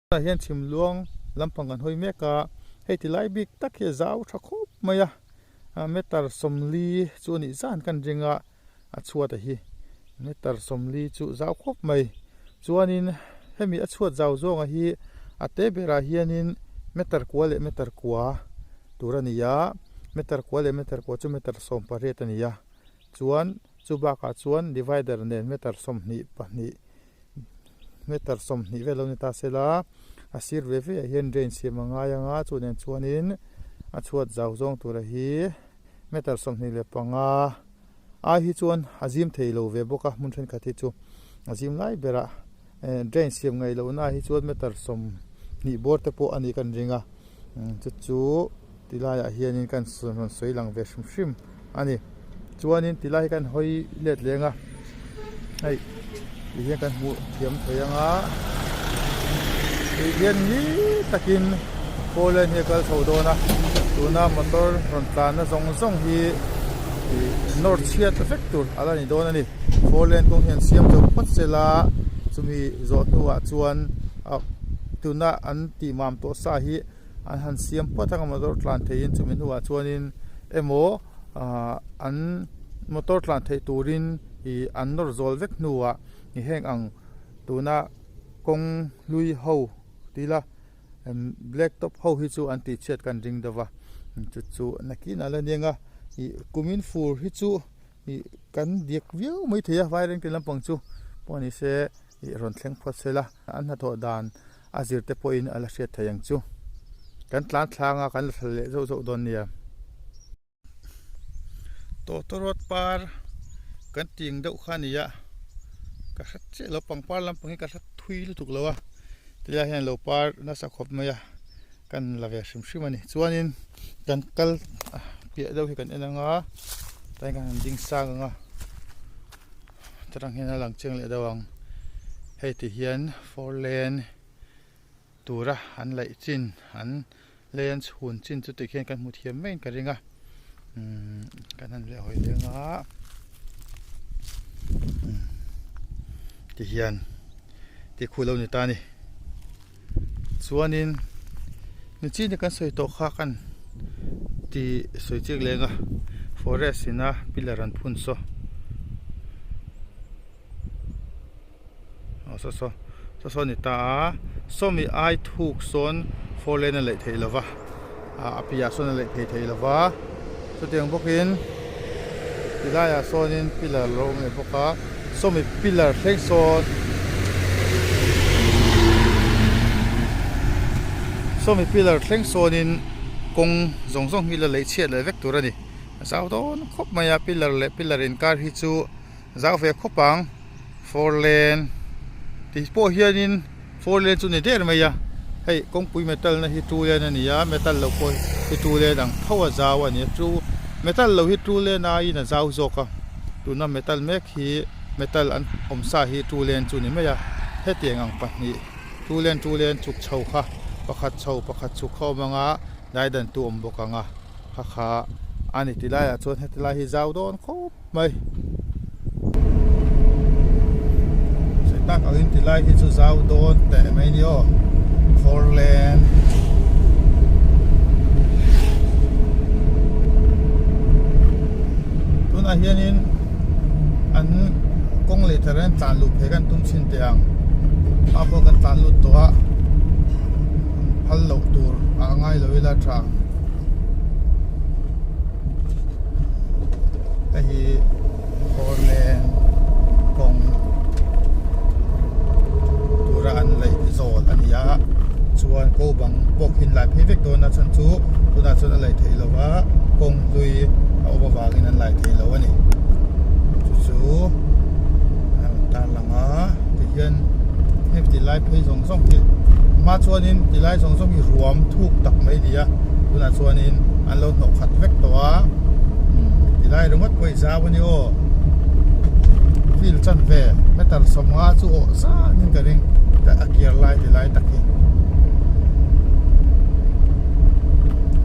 Tunah hian chhimluang lampang kan hawi mek a, hei ti lai bik tak hi a zau tha khawp mai a, meter 40 chu a nih zan kan ring a, a chhuat a hi meter 40 chu zau khawp mai. Chuanin hemi a chhuat zau zawnga hi a te berah hianin meter kua leh meter kua tur a ni a, meter kua leh meter kua chu meter 18 a ni a, chuan chu bakah chuan divider nen meter 22. Meter 20 vel lo ni ta sela, a sir ve ve ah hian drain siam a ngai anga chu nen chuanin a chhuat zau zawng tura hi meter 25 ai hi chuan a zim thei lo ve bawk a hmun thenkhat hi chu a zim lai berah drain siam ngaih lohna ah hi chuan meter 20 bawr te pawh a ni kan ring a chu chu ti laiah hianin kan rawn sawi lang ve hrim hrim a ni chuanin ti lai hi kan hawi let leng a hei ti hian kan hmuh thiam thei ang a tih hian ni takin four lane hi a kal chho dawn a tuna motor rawn tlanna zawng zawng hi ih nawr chhiat vek tur a la ni dawn a ni four lane kawng hian siam zo phawt sela chumi zawh hnuah chuan ah tuna an tih mam tawh sa hi. An han siam phawt anga motor tlan theihin chumi hnuah chuanin emaw ahh an motor tlan theih turin ih an nawr zawl vek hnuah ih heng ang tuna kawng hlui ho ti ila black top ho hi chu an tih chhiat kan ring deuh va chu chu nakin a la ni anga ih kumin fur hi chu ih kan diak viau mai thei a vaireng te lampang chu pawh ni se ih rawn thleng phawt sela an hnathawh dan. A zir te pawhin a la hriat thei ang chu. Kan tlan thlang a, kan la thla leh zauh zauh dawn nia. Tawtawrawt par kan ting deuh kha a ni a, ka hre chiah lo pangpar lampang hi ka hre thui lutuk lo a, tilai hian lo par nasa khawp mai a, kan la ve hrim hrim a ni. Chuanin kan kal piah deuh hi kan en ang a, tlai kan han ding sang ang a. Chutah hian a lang chiang leh deuh ang hei ti hian four lane tura an laih chin an lei an chhun chin chu tikhian kan hmu thiam maiin ka ring a umm kan han leh hawi leng a umm tihian ti khu lo ni ta a ni chuanin nichin kan sawi tawh kha kan ti sawi chiang leng a forest ina pillar an phun saw aw saw saw saw saw a ni ta a sawmi ai thuk sawn four lane a laih theih lova ah a piahah sawn a laih phei theih lova chutiang bawkin tilaiah sawnin pillar a lo awm leh bawk a sawmi pillar thleng sawn sawmi pillar thleng sawnin kawng zawng zawng hi la lei chhiat leh vek tur a ni a zau dawn khawp mai a pillar leh pillar inkar hi chu zau ve khawp ang four lane tih pawh hianin four lane chu ni der mai a hei kawngpui metal na hi two lane a ni a metal lo pawh hi two lane ang tho a zau a ni a two metal lo hi two lane aiin a zau zawk a tuna metal mek hi metal an awm sa hi two lane chu ni mai a hetiang ang pahnih two lane two lane chhuk chho kha pakhat chho pakhat chhuk kha awm ang a daidan tu awm bawk ang a kha kha a ni ti laiah chuan heti lai hi zau dawn khawp mai. Sawi tak angin ti lai hi chu zau dawn teh mai ni aw four lane tunah hianin an kawng leh thar hian tlan luh phei kan tum chhin teh ang a pawh kan tlan lut tawh a phal loh tur a ngai lo ila tha. Hei hi four lane kawng tura an laih zawl a ni a chuan ko bang pawh khi an lai phei vek dawn a chhan chu tunah chuan a laih theih loh a kawng hlui a awm avangin an lai thei lo a ni chu chu a rawn tarlang a tihian heng ti lai phei zawng zawng hi hma chuanin ti lai zawng zawng hi ruam thuk tak mai a ni a tunah chuanin an lo hnawh khat vek tawh a tilai ringawt pawh i zau a ni aw field chan ve meter 50 chu awh zan in ka ring a kiar lai tilai tak hi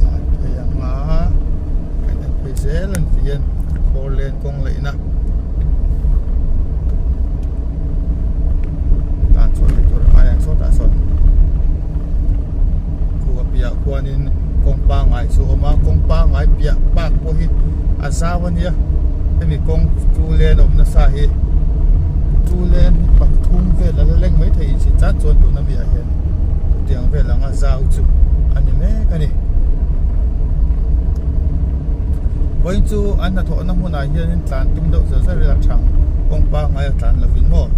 tlan phei ang a kan en phei zel a ni ti hian four lane kawng laihna tlan chhuah theih tur a ngai ang sawtah sawn. pangngai piah bak pawh hi a zau a nia hemi kawng two lane awm nasa hi two lane hi pathum vel a la leng mai thei inchhin zat chuan tuna mi ah hian chutiang vel anga zau chu a ni mek a ni vawiin chu an hnathawhna hmunah hianin tlan tum deuh zel zel ila thang kawng pangngai a tlan lovin maw.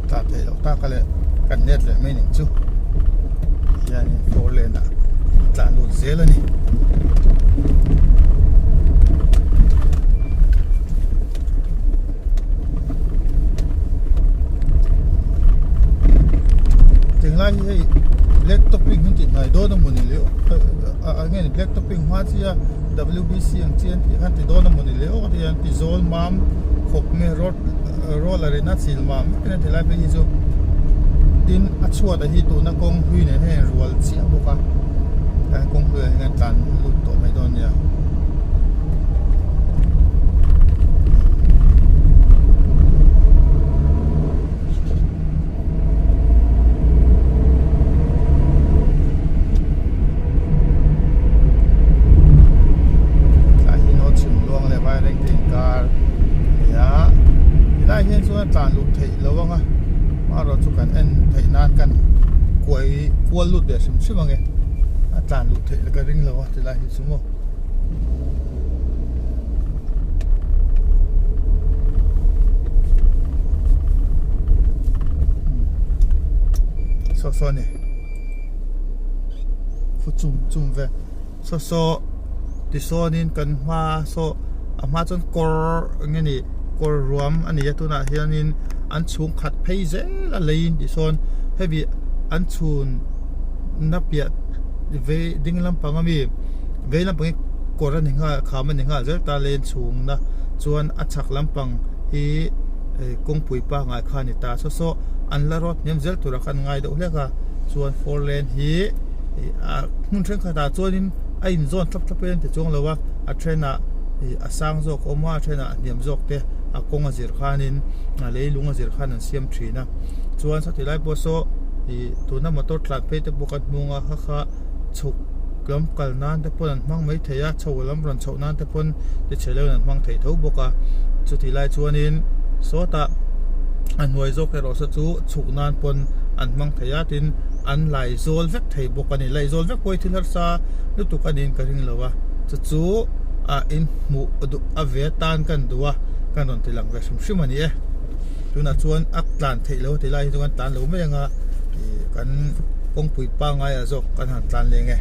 Tah theih loh tak a leh kan let leh mai ning chu hianin four lane ah tlan lut zel a ni. Tinglai hi hei black topping hi tih hnai dawn a mawni le aw nge ni black topping hma chi a W_B_C ang chi an tih khan ti dawn a mawni le aw ka ti a ti zawl mam khawp nge road roller in a chil mam vek in a ti lai phei hi chu tin a chhuat ah hi tuna kawng hlui nen hian a inrual chiah bawk a kawng hlui ah hian a tlan lut tawh mai dawn a nia. Tlai hi naw chhim luang leh vaireng te inkar a ni a helai hian chuan a tlan luh theih lo ang a amaherawh chu kan en theih nan kan kuai kual lut ve hrim hrim ang e a tlan luh theih ka ring lo a tilai hi chu maw. Saw saw ni khu chum chum ve saw saw tisawnin kan hma saw a hma chuan kawr eng nge ni kawr ruam a ni a tunah hianin an chhung khat phei zel a leiin tisawn hemi an chhun na piah vei ding lampang ami vei lampang hi kawr a ni nghal kham a ni nghal zel ta lane chhungna chuan a chhak lampang hi kawngpui pangngai kha a ni ta saw saw an la rawt hniam zel tura khan ngai deuh hlek a chuan four lane hi a hmun thenkhatah chuanin a inzawn thlap thlap in a ti chuang lo a a thenah ih a sang zawk a awm a a thenah a hniam zawk te a kawng a zir khanin a leilung a zir khan an siam thin a chuan sawti lai pawh saw ih tuna motor tlan phei te pawh kha hnung a kha kha chhuk lam kal nan te pawn an hmang mai thei a chho lam rawn chhoh nan te pawn ti chhe lo in an hmang thei tho bawk a chutih lai chuanin sawtah a hnuai zawk erawh saw chu chhuk nan pawn an hmang thei a tin an lai zawl vek thei bawk a ni laih zawl vek pawh hi thil harsa lutuk a niin ka ring lo a chu chu a in hmuh duh a ve atan kan duh a kan rawn ti lang ve hrim hrim a ni e tunah chuan a tlan theih loh a ti lai hi chu kan tlan lo mai ang a ih kan kawngpui pangngai ah zawk kan han tlan leng e.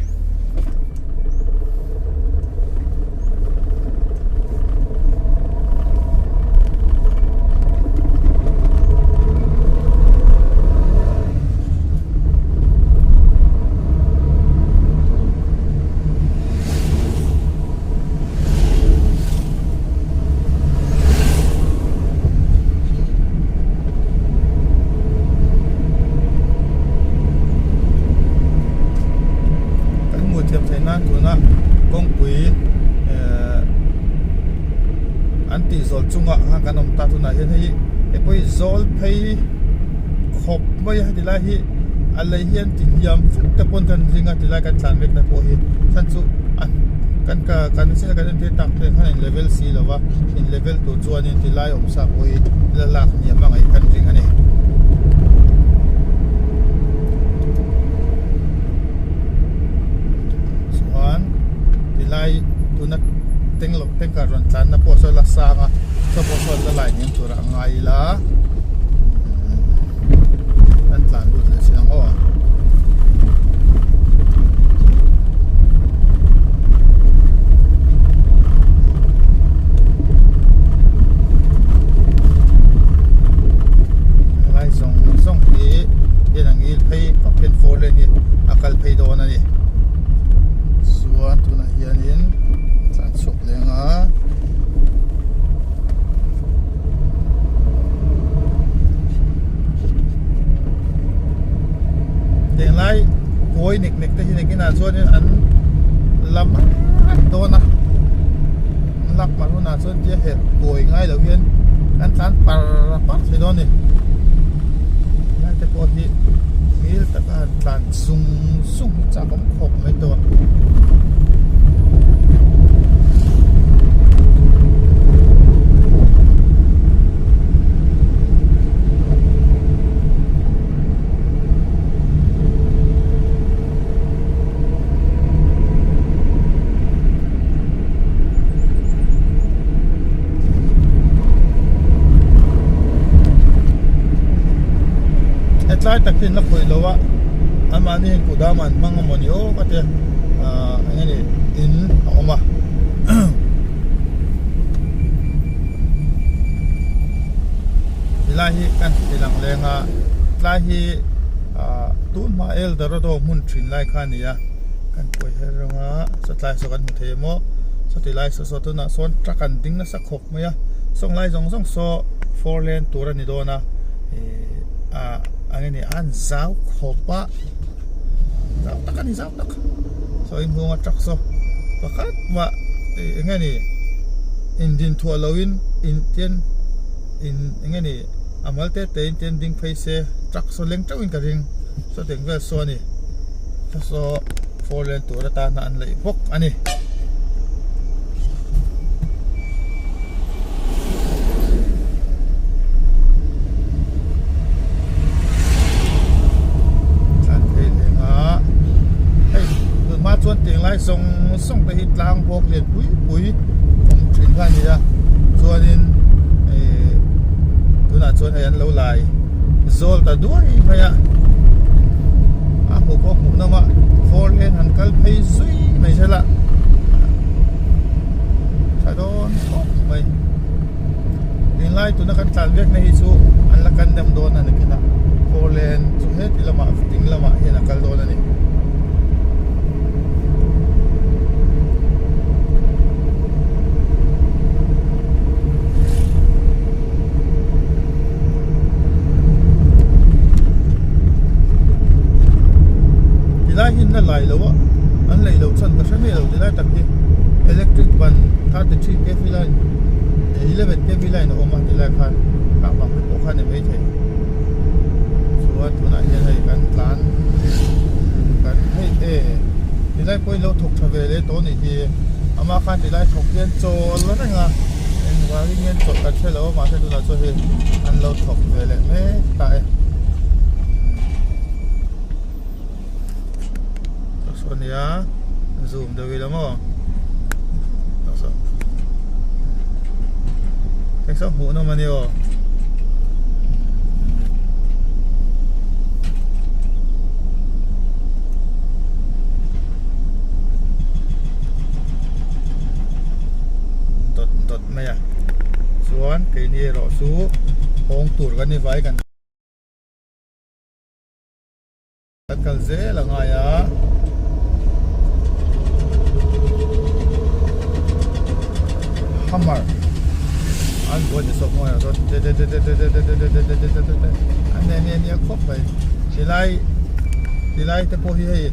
Kan hmuh thiam theih nan tuna kawngpui ehh an tih zawl chungah khan kan awm ta tunah hian hei hei pawh hi zawl phei khawp mai a heti lai hi a lei hi an ti hniam vek te pawn kan ring a tilai kan tlan vek na pawh hi chhan chu a kan ka kan china kan entir tak te khan in level si lo va in level tur chuanin tilai awm sa pawh hi la lak hniam a ngaih kan ring a ni. Chuan tilai tuna tenglo tengkar rawn tlan na pawh saw la sang a saw pawh sawn la lai hniam turah a ngai ila kan tlan lut leh thin ang aw. Helai zawng zawng hi hian ang il phei vak hian four lane hi a kal phei dawn a ni chuan tunah hianin tlan chhuak leng a. Tinglai kawi nek nek te hi nakinah chuanin an la mai dawn a. lak mar hunah chuan tia herh kawi ngai lo hian kan tlan par par thei dawn a ni helai te pawh hi ngil taka han tlan zung zung hi chak awm khawp mai tawh a. Hetlai tak hi an la khawih lo a anmahni hian kudam an hmang a mawni aw ka tia ahh eng nge ni in a awm a. Tilai hi kan ti lang leng a tlai hi ahh tun hma Eldorado hmun thin lai kha a ni a kan pawi her reng a satlai saw kan hmu thei emaw sawti lai saw saw tunah sawn truck an ding nasa khawp mai a sawng lai zawng zawng saw four lane tur a ni dawn a ihh ah eng nge ni a an zau khawp a zau tak a ni zau tak saw inhung a truck saw pakhat mah ih eng nge ni indin thuah loin in tian in eng nge ni a mal te te in tian ding phei se truck saw leng teuh in ka ring sawtiang vel saw a ni saw four lane tur atana an laih bawk a ni. Tlan phei leng a hei tun hma chuan tiang lai zawng zawng te hi tlang bawk lian pui pui awm thin kha a ni a chuanin ihh tunah chuan hei an lo lai zawl ta duai mai a a hmuh pawh hmuh nawm a four lane han kal phei zui mai zel a tha dawn khawp mai tunlai tuna kan tlan vek na hi chu an la kan deuh dawn a ni khin a four lane chu heti lamah ding lamah hian a kal dawn a ni. Tilai hi an la lai lo a an lei loh chuan ka hre miah lo tilai tak hi electric ban 33 kv line 11 kv line a awm a tilai khan kah vang te pawh kha a ni maithei chuan tunah hian hei kan tlan kan hei e tilai pawhin lo thawk tha ve leh tawh a nih hi amah khan tilai thawk hian chawl reng a engvangin nge an chawlh kan hre lo a mahse tunah chuan hei an lo thawk ve leh mek ta e saw ania zoom deuh ila maw saw heng saw hmuh nawm ani aw. Dawt dawt mai a chuan keini erawh chu hawng tur kan ni vai kan kal zel a ngai a hammer an buai ni sawk mawi ah chuan de de de de de de de de de de de de de an nei nia nia khawp mai tilai tilai te pawh hi hei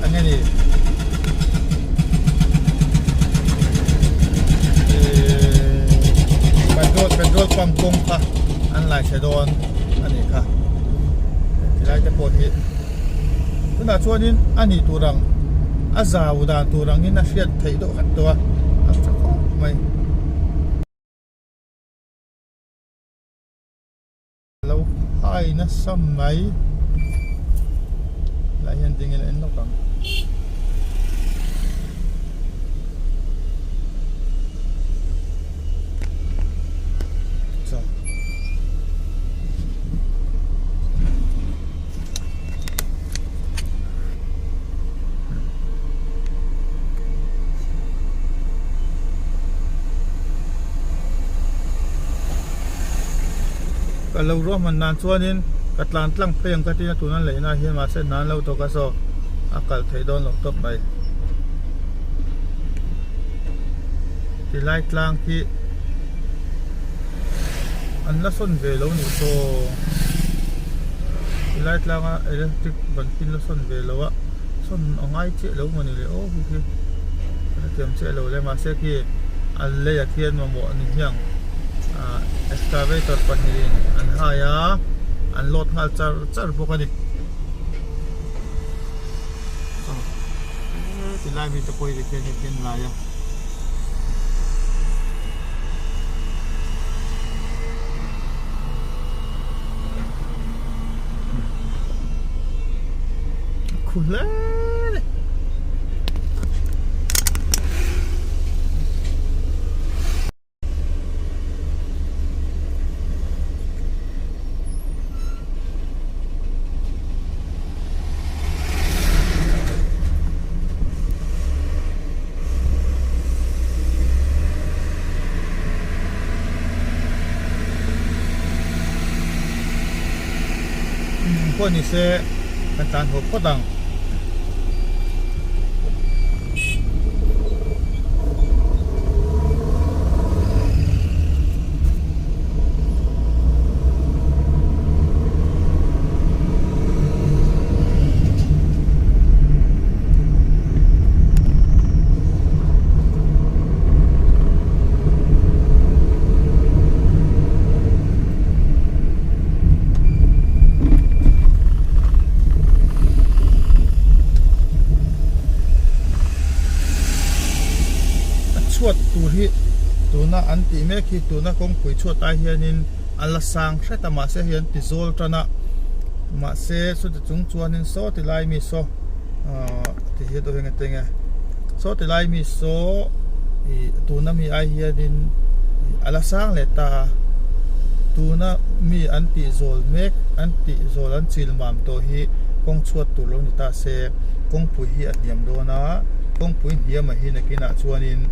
eng nge ni petrol petrol pump kawng kha an lai chhe dawn a nih kha tilai te pawh hi tunah chuanin a nih tur ang a zau dan tur angin a hriat theih deuh vek tawh a a tha khawp mai. Lo hai nasa mai lai hian ding ila en lawk ang. Ka lo ruahman dan chuanin ka tlan tlang phei ang ka tina tuna leihna ah hian mahse hna an lo tawk a saw a kal theih dawn loh tawp mai. Tilai tlang khi an la sawn ve lo nih saw tilai tlanga electric ban khi an la sawn ve lo a sawn a ngai chiah lo mawni le aw khi khi a thiam chiah lo le mahse khi. A leiah khian mamawh ni hmiang ah excavator pahnihin an hai a an load nghal char char bawk a ni tilai mi te pawh hi tikhian hei khian lai a. Khu hle ni. Pawh ni se kan tlan haw phawt ang. A chhuat tur hi tuna an tih mek hi tuna kawngpui chhuat ai hianin a la sang hret a mahse hei an ti zawl tan a mahse chuti chung chuanin saw ti lai mi saw ahh ti hi a dawh eng eng e saw ti lai mi saw ih tuna mi ai hianin a la sang leh ta a tuna mi an tih zawl mek an tih zawl an chil mam tawh hi kawng chhuat tur lo ni ta se kawngpui hi a hniam dawn a kawngpui hniam ah hi nakinah chuanin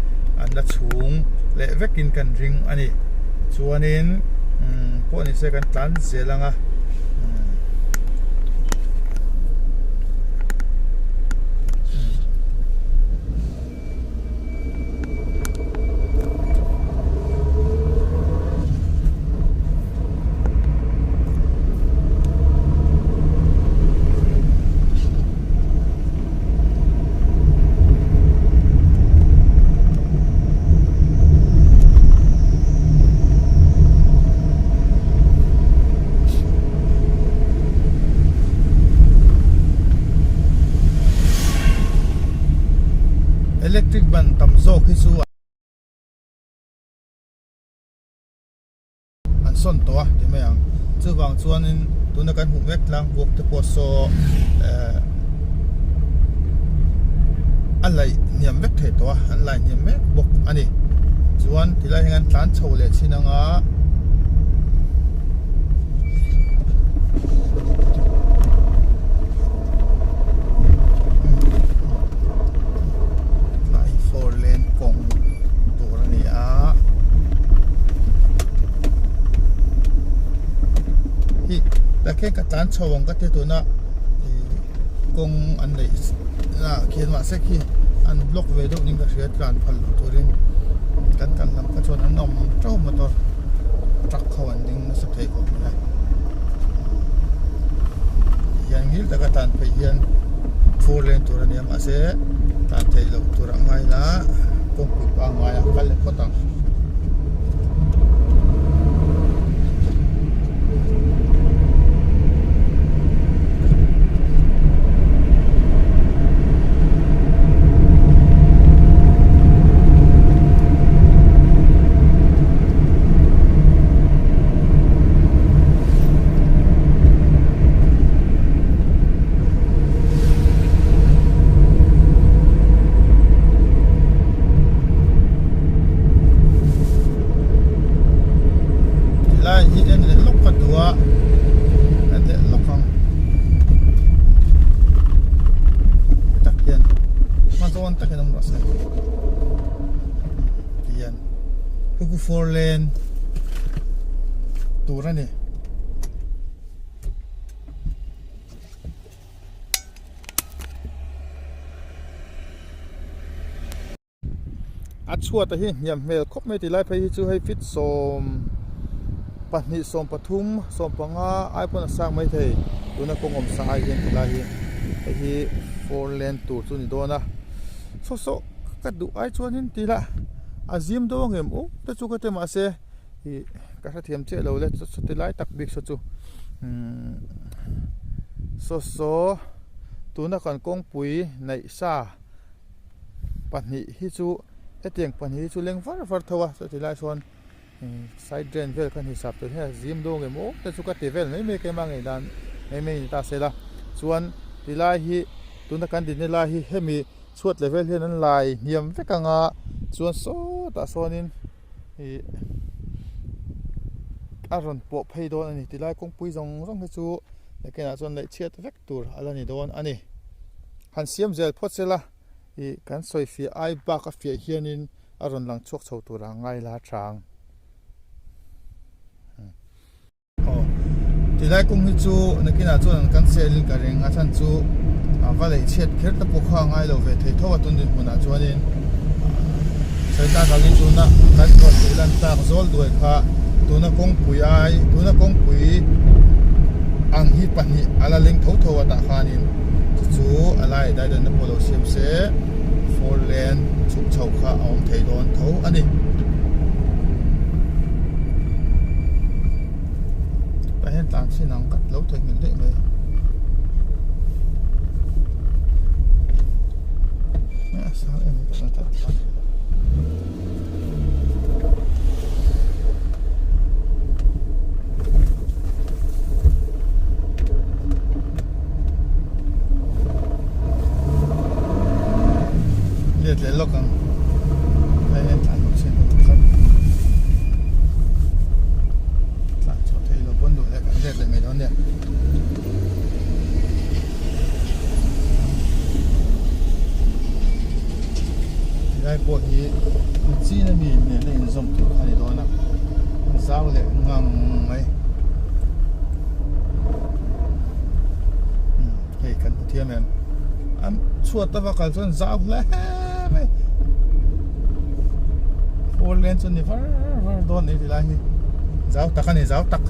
an la chhung leh vekin kan ring a ni chuanin umm pawh ni se kan tlan zel ang a. Electric ban tam zawk hi chu an sawn tawh a ti mai ang chuvang chuanin tuna kan hmuh mek tlang buak te pawh saw eh a laih hniam vek thei tawh a an lai hniam mek bawk a ni chuan tilai hian an tlan chho leh chin anga. Tlai four lane kawng tur a ni a hi tah khian ka tlan chho ang ka ti tuna ih kawng an neih ah khian mahse khi an block ve deuh niin ka hria tlan phal loh turin kan kal lam kha chuan an awm teuh motor truck ho an ding nasa thei khawp mai a hian ngil taka tlan phei hian four lane tur a nia mahse tlan theih loh tur a ngai la kawngpui pangngai a kal leh phawt ang. Tilai hi en leh lawk ka duh a en leh lawk ang tak hian hma zawn takin awm rawh se tihian huku four lane tur a ni. A chhuat a hi hniam hmel khawp mai tilai phei hi chu hei fit 12 13 15 ai pawn a sang mai thei tuna kawng awm sa ai hian tilai hi hei hi four lane tur chu a ni dawn a saw saw ka duh ai chuanin tila. A zim dawn ang em aw te chu ka ti mahse ih ka hrethiam chiah lo le chuti lai tak bik saw chu umm saw saw tuna kan kawngpui neih sa pahnih hi chu hetiang pahnih hi chu leng var var tho a chuti lai chuan side drain vel khan hisap tur hian a zim dawn em aw te chu ka ti vel mai mai keimah ngei dan mai mai ni ta se la chuan tilai hi tuna kan dinna lai hi hemi chhuat level hian an lai hniam vek ang a chuan sawtah sawnin ih a rawn pawh phei dawn a ni tilai kawngpui zawng zawng hi chu nakinah chuan laih chhiat vek tur a la ni dawn a ni han siam zel phawt se la ih kan sawi fiah ai bak a fiah hianin a rawn lang chhuak chho tur a ngai la chang. Aw, tilai kawng hi chu nakinah chuan an cancel in ka ring a chhan chu a va lei chhiat kher te pawh kha a ngai lo ve thei tho a tun dinhmunah chuanin sawi tak angin tuna kan rawn tih lan tak zawl duai kha tuna kawngpui ai tuna kawngpui ang hi pahnih a la leng tho tho a tah khanin chu chu a laiah daidanna pawh lo siam se four lane chhuk chho kha a awm thei dawn tho a ni. Tah hian tlan chin ang ka lo theihnghilh daih mai. A sang em em tawh na tlan. Let leh lawk ang. Hei hian tlan loh chin a khat. Tlan chhuah theih loh pawn duh leh kan let leh mai dawn nia. Tilai pawh hi chin a mi nena inzawm tur kha a ni dawn a. Zau leh ngang mai. Hei kan hmu thiam em an chhuat a va kal chuan zau hle mai four lane chu ni var var dawn ni tilai hi zau tak a ni zau tak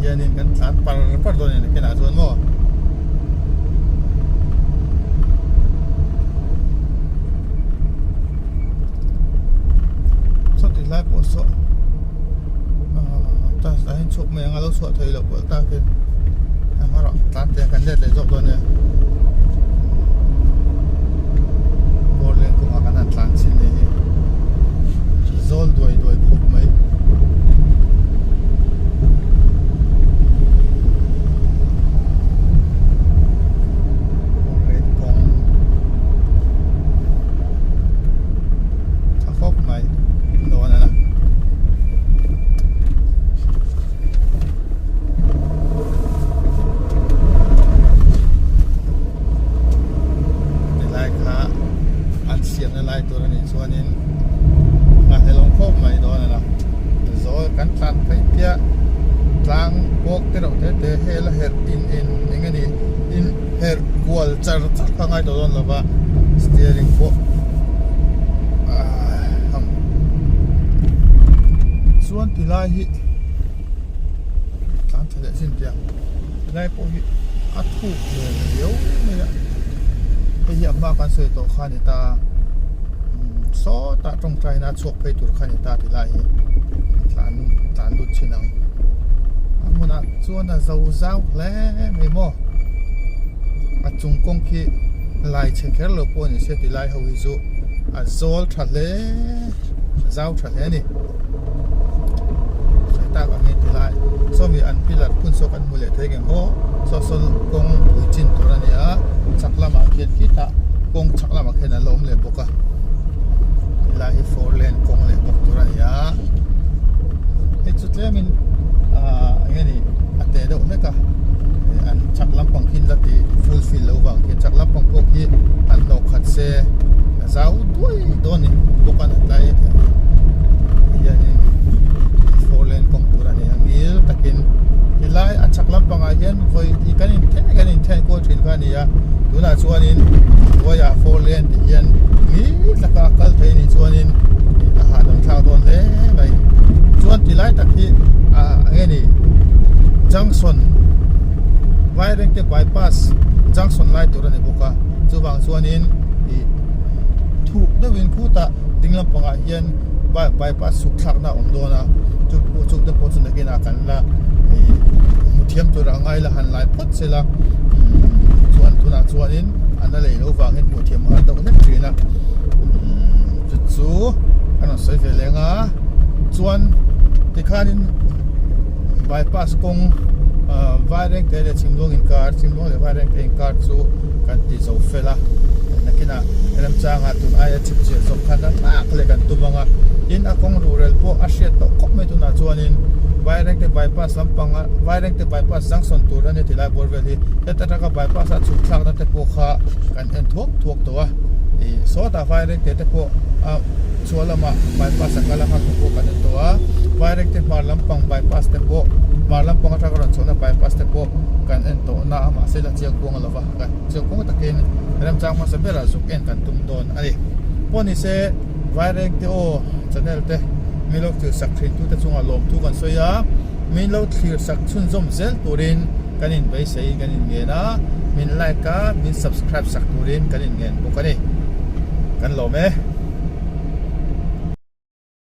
hianin kan tlan par par dawn a ni nakinah chuan maw. Sawti lai pawh saw tah hian chhuk mai ang a lo chhuah theih loh pawh takin erawh tlan te kan let leh zawk dawn nia four lane kawngah kan han tlan chhin leh hi zawl duai duai khawp mai. Four lane kawng tha khawp mai dawn a na. Tilai kha an siamna lai tur a nih chuanin nghahhlelawm khawp mai dawn a na. Zawl kan tlan phei piah tlang bawk te reuh te te hel a herh in in eng a ni in herh kual char char kha a ngai tawh dawn lo va steering pawh ahh chuan tilai hi tlan tha leh chin tiang tilai pawh hi a thuk hmel riau mai a hei hi a hma kan sawi tawh kha a ni ta sawtah tawngtaina a chhuak phei tur kha a ni ta tilai hi tlan tlan lut thin ang a hmunah chuan a zo zau hle mai maw a chung kawng khi lai chhe kher lo pawh a ni se tilai ho hi chu a zawl tha hle zau tha hle a ni sawi tak ang hi tilai sawmi an pillar phun saw kan hmu leh thei ngem aw saw saw kawng pui chin tur a ni a chhak lamah khian khitah kawng chhak lamah khian an la awm leh bawk a tilai hi four lane kawng leh bawk tur a ni a hei chu tlemin ahh eng nge ni a teh deuh hlek a an chhak lampang khi la tih full fill loh vang khian chhak lampang pawh khi an hlawh khat se a zau duai dawn a ni bawk a tlai hianin four lane kawng tur a ni a ngil takin tilai a chhak lampangah hian vawi ih kan in then kan in then kual thin kha a ni a tunah chuanin hnuaiah four lane tih hian ngil taka a kal thei a nih chuanin a hahdam thlak dawn hle mai chuan tilai tak hi ah eng nge ni junction Vairengte bypass junction lai tur a ni bawk a chuvang chuanin ih. thuk deuhin khutah ding lampangah hian bypass chhuk thlakna a awm dawn a chu pawh chung te pawh chu nakinah kan la ih hmu thiam turah a ngai la han lai phawt se la umm chuan tunah chuanin an la lei loh vangin hmuh thiam a har deuh hlek thin a umm chu chu an rawn sawi ve leng a chuan tikhanin bypass kawng ah vairengte leh chhimluang inkar chhimluang leh vairengte inkar chu kan ti zo fel a nakinah remchangah tun aia chip chiah zawk khan a hlak leh kan tum ang a tin a kawng ruhrel pawh a hriat tawh khawp mai tunah chuanin vairengte bypass lampanga vairengte bypass junction tur a ni tilai bawr vel hi heta taka bypass a chhuk thlakna te pawh kha kan en thuak thuak tawh a ih sawtah vairengte te pawh a chhuah lamah bypass a kal a nghak te pawh kan en tawh a vairengte hmar lampang bypass te pawh hmar lampang atanga rawn chhuahna bypass te pawh kan en tawh na a mahse la chiang kuang lova kan chiang kuang takin remchang hmasa berah zuk en kan tum dawn a ni pawh ni se vairengte aw channel te min lo thlir sak thin tute chungah lawmthu kan sawi a min lo thlir sak chhunzawm zel turin kan inbeisei kan inngen a min like a min subscribe sak turin kan inngen bawk a ni kan lawm e.